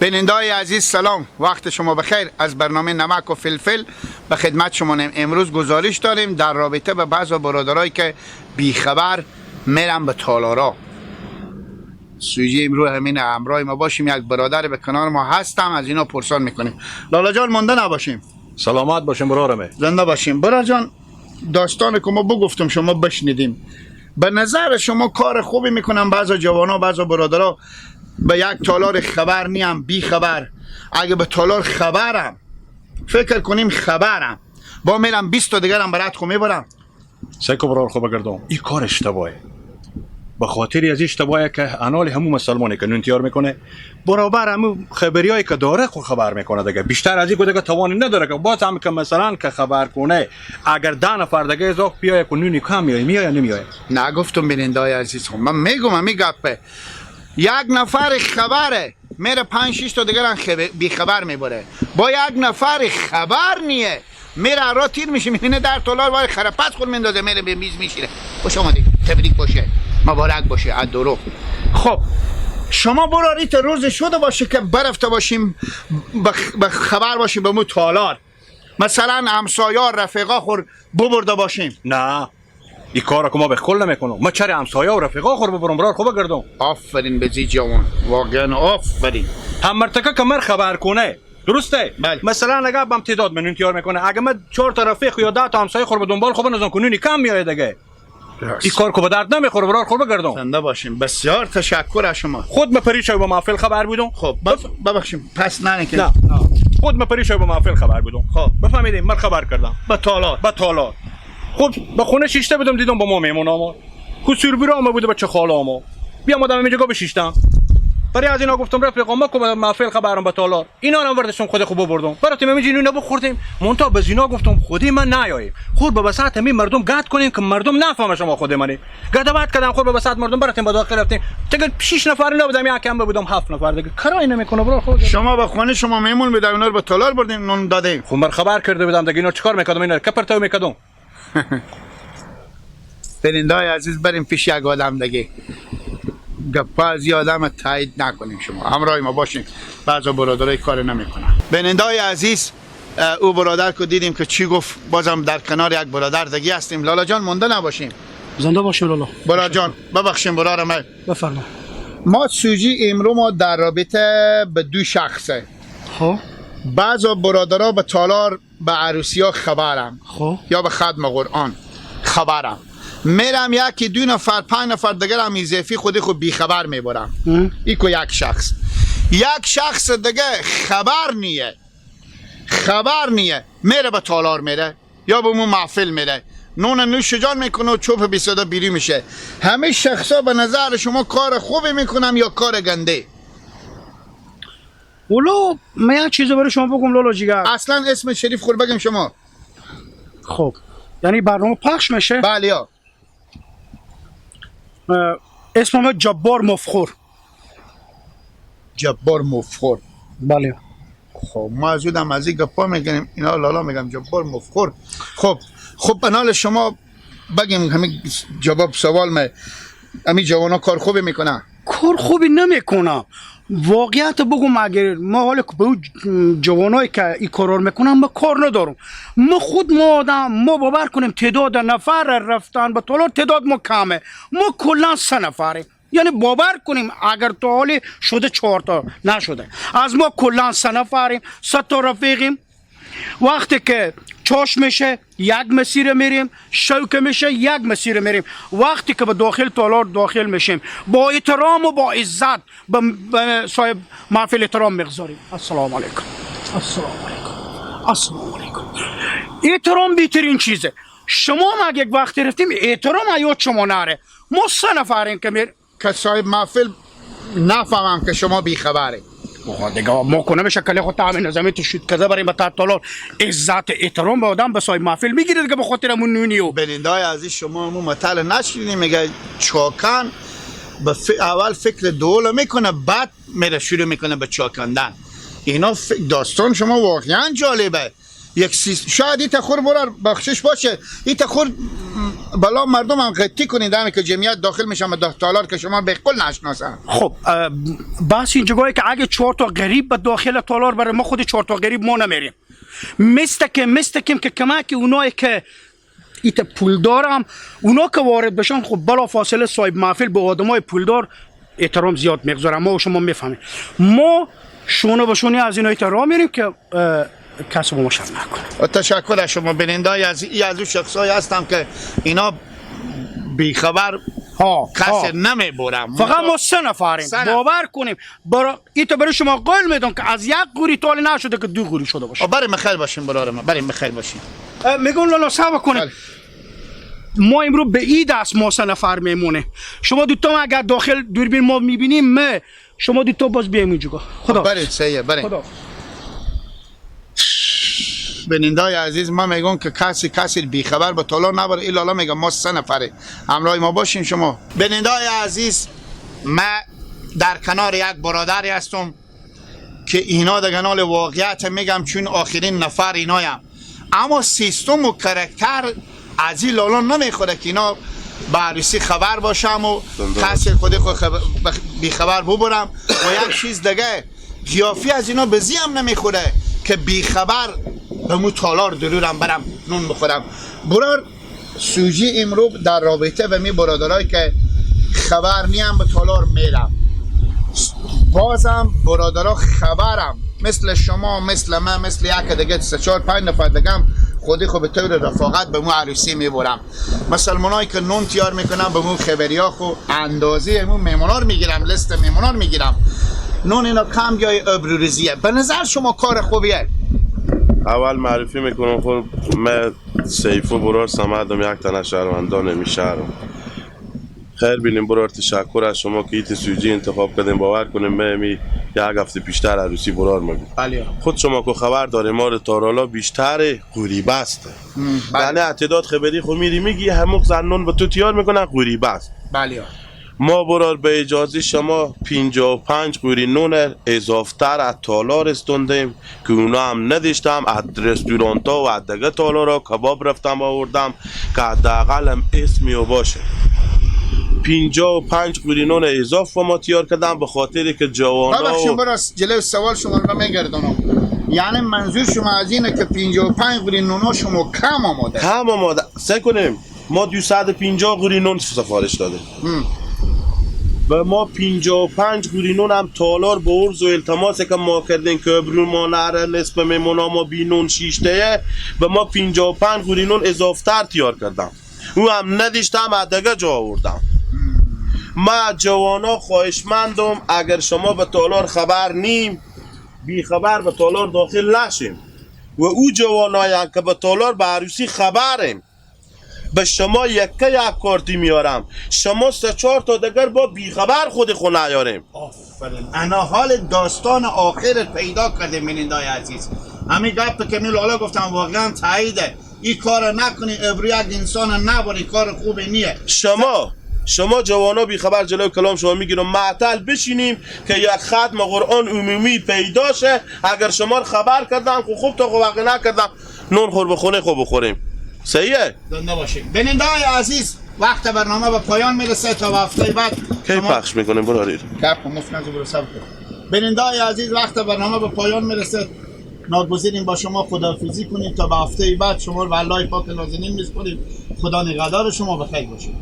بینندای عزیز سلام، وقت شما بخیر. از برنامه نمک و فلفل به خدمت شما نیم. امروز گزارش داریم در رابطه به بعض برادرایی که بیخبر میرن به تالارا. سوژه امروز همین، همراه ما باشیم. یک برادر به کنار ما هستم، از اینا پرسان میکنیم. لالا جان، مانده نباشیم. سلامت باشیم برارمه. زنده باشیم برادر جان. داستان که ما بگفتم شما بشنیدیم، به نظر شما کار خوبی میکنن بعضا جوانا، بعضا برادرها به یک تالار خبر نیم، بی خبر؟ اگه به تالار خبرم، فکر کنیم خبرم، با میرم 20 تا دیگرم برات خو میبرم. سیکو برار، خوب گردم، این کار اشتباهه. به خاطر از اشتباهه که انال همو مسلمانی که نون تیار میکنه، برابر همو خبریایی که داره خو خبر میکنه دیگه. بیشتر از این دیگه توانی نداره که باز هم که مثلا که خبر کنه، اگر 10 نفر دیگه اضافه بیایه که نونی کم میایه، میایه یا نمیایه؟ نگفتم بیننده های عزیز، خب من میگم همی گپه. یک نفر خبره میره پنج شش تا دیگر هم بی خبر میبره. با یک نفر خبر نیه، میره را تیر میشه، میبینه در تالار وای خرپس خود میندازه، میره به میز میشینه. خوش آمدید، تبریک باشه، مبارک باشه، از درو. خب شما برو ریت روز شده باشه که برفته باشیم، به خبر باشیم به مو تالار، مثلا همسایه رفیقا خور ببرده باشیم؟ نه، این کار که ما به کل نمیکنم. ما چرا همسایه و رفیقا خور ببرم برار خوب گردم؟ آفرین به زی جوان، واقعا آفرین. هم مرتکه که مر خبر کنه، درسته؟ بله. مثلا اگر بم تعداد من تیار میکنه، اگه من چهار تا رفیق یا 10 تا همسایه خور به دنبال خوب نزن کنونی کم میایه دیگه. این کار که به درد نمیخوره برار خوب بگردم. زنده باشیم، بسیار تشکر از شما. خود من پریشو به محفل خبر بودم. خب ببخشیم، پس نه که نه، خود من پریشو به محفل خبر بودم. خب. بفهمیدیم من خبر کردم. به تالار. به تالار. خب به خونه شیشته بودم، دیدم با ما میمون آمد، خود بیرو آمد بوده، بچه خاله آمد، بیا آمدم اینجا بشیشتم. برای از اینا گفتم رفیقا، ما که به محفل خبرم به تالار، اینا رو وردشون خود خوب بردم براتیم، همینجا اینو بخوردیم. مونتا به اینا گفتم خودی من نیاییم، خود به بساط همین مردم گد کنیم که مردم نفهمه شما خود منی. گد بعد کردم، خود به بساط مردم براتیم، به داخل رفتیم. دیگه 6 نفر اینا بودم، یکم بودم 7 نفر دیگه. کرای نمیکنه برو خود. شما به خانه شما میمون بوده، اونا رو به تالار بردیم، نون دادیم. خب من خبر کرده بودم دیگه، اینا چیکار میکردم؟ اینا کپرتو میکردم. بینندای عزیز، بریم پیش یک آدم دیگه، گپا از یه آدم تایید نکنیم. شما همراه ما باشیم. بعضا برادرای کار نمیکنن. بینندای عزیز، او برادر که دیدیم که چی گفت، بازم در کنار یک برادر دیگه هستیم. لالا جان، مونده نباشیم. زنده باشیم لالا. برادر جان، ببخشیم برادر من. بفرما. ما سوژه امرو ما در رابطه به دو شخصه. خب. بعضا برادرها به تالار به عروسی ها خبرم خب. یا به ختم قرآن خبرم، میرم یکی دو نفر پنج نفر دیگر هم ایزیفی خودی خود بیخبر میبرم. ایکو یک شخص، یک شخص دیگه خبر نیه، خبر نیه، میره به تالار میره یا به مو محفل میره، نون نوش جان میکنه و چوب بی صدا بیری میشه. همه شخصا به نظر شما کار خوبی میکنم یا کار گنده؟ ولو من یک چیز برای شما بگم لالا جیگر. اصلا اسم شریف خور بگم شما. خب یعنی برنامه پخش میشه؟ بله یا. اسم من جبار مفخور. جبار مفخور؟ بله. خب ما از اودم از این گپا میگیم اینا لالا میگم جبار مفخور. خب بنال شما بگیم، همین جواب سوال می، همین جوانا کار خوبی میکنن؟ کار خوبی نمیکنم، واقعیت بگم. اگر ما حالا که به او جوانایی که این کارا رو میکنن ما کار ندارم. ما خود ما آدم ما باور کنیم تعداد نفر رفتن به تالار تعداد ما کمه. ما کلا سه نفریم، یعنی باور کنیم اگر تا حالی شده چهار تا نشده. از ما کلا سه نفریم، سه تا رفیقیم. وقتی که چاش میشه یک مسیر میریم، شو که میشه یک مسیر میریم. وقتی که به داخل تالار داخل میشیم، با احترام و با عزت به صاحب محفل احترام میگذاریم. السلام علیکم، السلام علیکم، السلام علیکم. احترام بهترین چیزه. شما هم اگه یک وقتی رفتیم احترام ایاد شما نره. ما سه نفریم که میر که صاحب محفل نفهمم که شما بیخبره. آقا دیگه ما کنه میشه کلی خود تامین نظامی تشید کرده بریم به تالار. عزت احترام به آدم به صاحب محفل میگیره دیگه، به خاطر همون نونیو. بیننده های عزیز، شما همون متل نشنیدیم؟ میگه چاکن به اول فکر دول میکنه، بعد میره شروع میکنه به چاکندن. اینا داستان شما واقعا جالبه. یک شاید این تخور برار بخشش باشه، این تخور بلا مردم هم قطی کنید همه که جمعیت داخل میشن به تالار که شما به کل نشناسن. خب بس اینجا که اگه 4 تا غریب به داخل تالار بره، ما خود 4 تا غریب ما نمیریم. مستکم که کمک اونایی که ایت پول دارم اونا که وارد بشن، خب بلا فاصله صاحب محفل به آدمای پولدار احترام زیاد میگذارم. ما و شما میفهمیم، ما شونه به شونه از اینا احترام میریم که کسی با ما شک نکنه. تشکر از شما بینندای از اون شخصایی هستم که اینا بیخبر کسی نمیبرم. فقط ما 3 نفریم، باور کنیم. ایتا برای شما قول میدم که از یک قوری تالی نشده که 2 قوری شده باشه. بریم بخیر باشیم برادر ما، بریم بخیر باشیم. میگم لالا صبر کنیم، ما امروز به این دست ما 3 نفر میمونه. شما دوتا اگر داخل دوربین ما میبینیم، ما شما دوتا باز بیایم اینجا. خدا بریم سیه بریم. خدا بینندای عزیز، ما میگم که کسی بیخبر به تالار نبره. این لالا میگم ما 3 نفره، همراه ما باشین شما. بینندای عزیز، ما در کنار یک برادری هستم که اینا در کنال واقعیت میگم چون آخرین نفر اینایم، اما سیستم و کرکتر از این لالا نمیخوره که اینا به عروسی خبر باشم و کسی خود بیخبر ببرم. و یک چیز دیگه، قیافی از اینا به زیم نمیخوره که بیخبر به مو تالار درورم برم نون بخورم. برار سوژی امروز در رابطه به می برادرایی که خبر نیم به تالار میرم، بازم برادرها خبرم مثل شما، مثل من، مثل یک دیگه 3 4 5 نفر دیگه هم خودی خو به طور رفاقت به مو عروسی میبرم. مسلمانایی که نون تیار میکنم به مو خبریا خو اندازه مو میمونار میگیرم، لست میمونار میگیرم. نون اینا کم یا ابروریزیه. به نظر شما کار خوبیه؟ اول معرفی میکنم خود من سیفو برار سمدم، یک تنه شهروندان می شهرم. خیر بینیم برار، تشکر از شما که ایت سوجی انتخاب کردیم. باور کنیم من می یک هفته پیشتر عروسی برار میگم. بله. خود شما که خبر داره ما رو تارالا بیشتر غریبه است. یعنی اعتداد خبری خو میری میگی همون زنون به تو تیار میکنن غریبه است. بله. ما برار به اجازه شما 55 قوری نون اضافتر از تالار استوندیم که اونا هم نداشتم، از رستوران ها و از دیگه تالارا کباب رفتم آوردم که حداقل هم اسمی و باشه. 55 قوری نون اضاف ما تیار کردم به خاطر که جوانا ببخشید برای جلوی سوال شما رو میگردونم، یعنی منظور شما از اینه که 55 قوری نون شما کم آماده؟ کم آماده. سه کنیم ما 250 قوری نون سفارش داده و ما 55 قوری نون هم تالار به عرض و التماس که ما کردیم که ابرو ما نره نصف میمونا ما بی نون شیشته، و ما 55 قوری نون اضافتر تیار کردم. او هم نداشتم از دیگه جا آوردم. ما جوانا خواهشمندم اگر شما به تالار خبر نیم، بی خبر به تالار داخل نشیم. و او جوانایی که به تالار به عروسی خبریم، به شما یکه یک کارتی میارم، شما 3 4 تا دگر با بیخبر خود خو نیاریم. آفرین، انا حال داستان آخر پیدا کرده بینندای عزیز. همین گپ که می لالا گفتم واقعا تاییده. این کار نکنی، ابرو یک انسان نباری، کار خوبی نیه. شما جوانا بیخبر جلوی کلام شما میگیرم معطل بشینیم که یک ختم قرآن عمومی پیدا شه. اگر شما خبر کردم خوب تا خوب نکردم نون خور بخونه خوب بخوریم. صحیحه؟ زنده باشید. بینندای عزیز، وقت برنامه به پایان میرسه. تا هفته بعد کی پخش میکنیم برادر؟ کپ مفت نزو برو صبر کن. بینندای عزیز، وقت برنامه به پایان میرسه. ناگزیریم با شما خداحافظی کنیم تا به هفته بعد. شما رو به الله پاک نازنین میسپاریم. خدا نگهدار شما، بخیر باشید.